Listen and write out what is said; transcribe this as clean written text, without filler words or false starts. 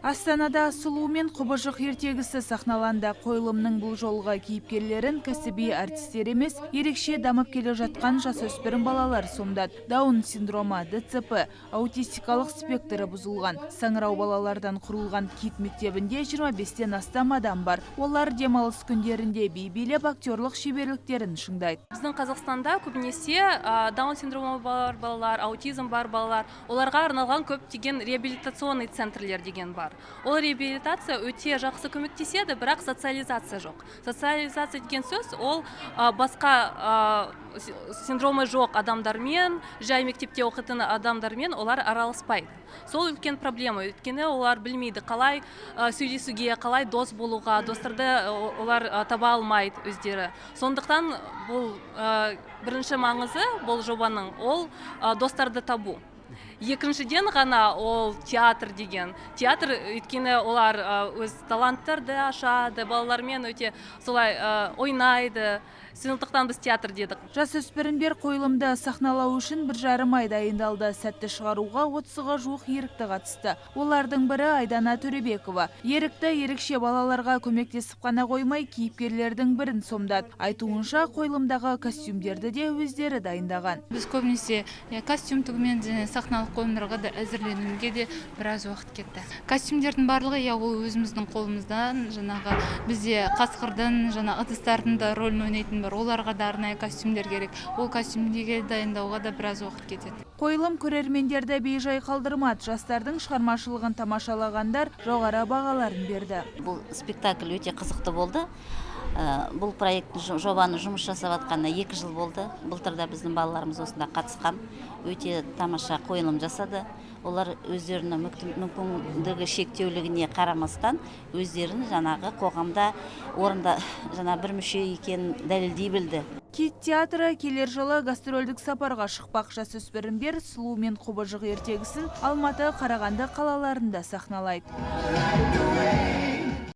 Астанада «Сұлу мен құбыжық» ертегісі сахналанды. Қойылымның бұл жолғы кейіпкерлерін кәсіби әртістер емес, ерекше дамып келе жатқан жасөспірім балалар сомдады. Даун синдромы, ДЦП, аутистикалық спектрі бұзылған саңырау балалардан құрылған «Кит» мектебінде 25-тен астам адам бар. Олар демалыс күндерінде би билеп, актерлық шеберліктерін шыңдайды. Біздің Қазақстанда көбінесе даун синдромы бар балалар, аутизм бар балалар, оларға арналған көптеген реабилитационный центрлер деген бар. Ол реабилитация өте жақсы көмектеседі, бірақ социализация жоқ. Социализация деген сөз ол басқа синдромы жоқ адамдармен, жай мектепте оқитын адамдармен олар араласпайды. Сол үлкен проблема, өйткені олар білмейді қалай сөйлесуге, қалай дос болуға, достарды олар таба алмайды өздері. Сондықтан бұл бірінші маңызы бұл жобаның ол достарды табу. Екіншіден ғана ол театр деген театр, өйткені олар өз таланттарды ашады, балалармен өте солай ойнайды. Сондықтан біз театр дедік. Жасөспірімдер қойылымды сахналау үшін 1,5 ай дайындалды. Сәтті шығаруға 30-ға жуық ерікті қатысты. Олардың бірі – Айдана Төребекова. Ерікті ерекше балаларға көмектесіп қана қоймай, кейіпкерлердің бірін сомдады. Айтуынша, қойылымдағы костюмдерді де өздері дайындаған. Біз көбінесе костюм тігумен және сахналық қойылымдарға да әзірленуге де біраз уақыт кетті. Костюмдердің барлығы, иә, ол өзіміздің қолымыздан. Жаңағы бізде қасқырдың, жаңа ыдыстардың да рөлін ойнайтын бар, оларға да арнайы костюмдер керек. Ол костюмдерге дайындауға да біраз уақыт кетеді. Қойылым көрермендерді бейжай қалдырмады. Жастардың шығармашылығын тамашалағандар жоғары бағаларын берді. Бұл спектакль өте қызықты болды. Бұл проект, жобаны жұмыс жасап жатқанына 2 жыл болды. Былтыр да біздің балаларымыз осында қатысқан. Өте тамаша қойылым жасады. Олар өздерінің мүмкіндігі шектеулігіне қарамастан, өздерін жаңағы қоғамда орында жаңа бір мүше екенін дәлелдей білді. «Кит» театры келер жылы гастрольдік сапарға шықпақ. Жасөспірімдер «Сұлу мен құбыжық» ертегісін Алматы, Қарағанды қалаларында сахналайды.